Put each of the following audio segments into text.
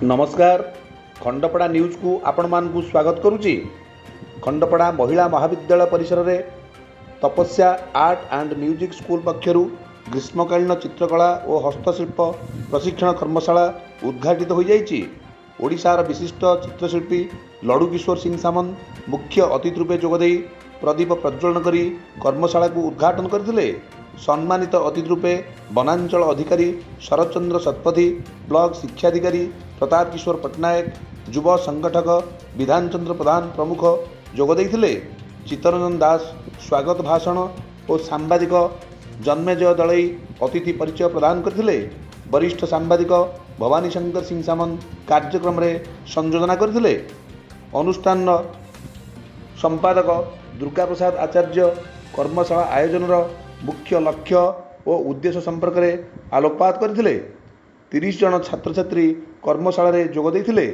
ନମସ୍କାର, ଖଣ୍ଡପଡ଼ା ନ୍ୟୁଜ୍କୁ ଆପଣମାନଙ୍କୁ ସ୍ୱାଗତ କରୁଛି। ଖଣ୍ଡପଡ଼ା ମହିଳା ମହାବିଦ୍ୟାଳୟ ପରିସରରେ ତପସ୍ୟା ଆର୍ଟ ଆଣ୍ଡ ମ୍ୟୁଜିକ୍ ସ୍କୁଲ ପକ୍ଷରୁ ଗ୍ରୀଷ୍ମକାଳୀନ ଚିତ୍ରକଳା ଓ ହସ୍ତଶିଳ୍ପ ପ୍ରଶିକ୍ଷଣ କର୍ମଶାଳା ଉଦ୍ଘାଟିତ ହୋଇଯାଇଛି। ଓଡ଼ିଶାର ବିଶିଷ୍ଟ ଚିତ୍ରଶିଳ୍ପୀ ଲଡ଼ୁ କିଶୋର ସିଂ ସାମନ୍ତ ମୁଖ୍ୟ ଅତିଥି ରୂପେ ଯୋଗଦେଇ ପ୍ରଦୀପ ପ୍ରଜ୍ୱଳନ କରି କର୍ମଶାଳାକୁ ଉଦ୍ଘାଟନ କରିଥିଲେ। ସମ୍ମାନିତ ଅତିଥି ରୂପେ ବନାଞ୍ଚଳ ଅଧିକାରୀ ଶରତ ଚନ୍ଦ୍ର ଶତପଥୀ, ବ୍ଲକ ଶିକ୍ଷାଧିକାରୀ ପ୍ରତାପ କିଶୋର ପଟ୍ଟନାୟକ, ଯୁବ ସଂଗଠକ ବିଧାନ ଚନ୍ଦ୍ର ପ୍ରଧାନ ପ୍ରମୁଖ ଯୋଗ ଦେଇଥିଲେ। ଚିତ୍ତରଞ୍ଜନ ଦାସ ସ୍ୱାଗତ ଭାଷଣ ଓ ସାମ୍ବାଦିକ ଜନ୍ମେଜୟ ଦଳେଇ ଅତିଥି ପରିଚୟ ପ୍ରଦାନ କରିଥିଲେ। ବରିଷ୍ଠ ସାମ୍ବାଦିକ ଭବାନୀ ଶଙ୍କର ସିଂ ସାମନ୍ତ କାର୍ଯ୍ୟକ୍ରମରେ ସଂଯୋଜନା କରିଥିଲେ। ଅନୁଷ୍ଠାନର ସମ୍ପାଦକ ଦୁର୍ଗାପ୍ରସାଦ ଆଚାର୍ଯ୍ୟ କର୍ମଶାଳା ଆୟୋଜନର ମୁଖ୍ୟ ଲକ୍ଷ୍ୟ ଓ ଉଦ୍ଦେଶ୍ୟ ସମ୍ପର୍କରେ ଆଲୋକପାତ କରିଥିଲେ। 30 ଜଣ ଛାତ୍ରଛାତ୍ରୀ କର୍ମଶାଳାରେ ଯୋଗ ଦେଇଥିଲେ।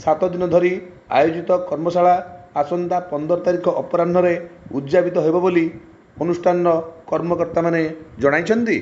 7 ଦିନ ଧରି ଆୟୋଜିତ କର୍ମଶାଳା ଆସନ୍ତା 15 ତାରିଖ ଅପରାହ୍ନରେ ଉଦ୍ଯାପିତ ହେବ ବୋଲି ଅନୁଷ୍ଠାନର କର୍ମକର୍ତ୍ତାମାନେ ଜଣାଇଛନ୍ତି।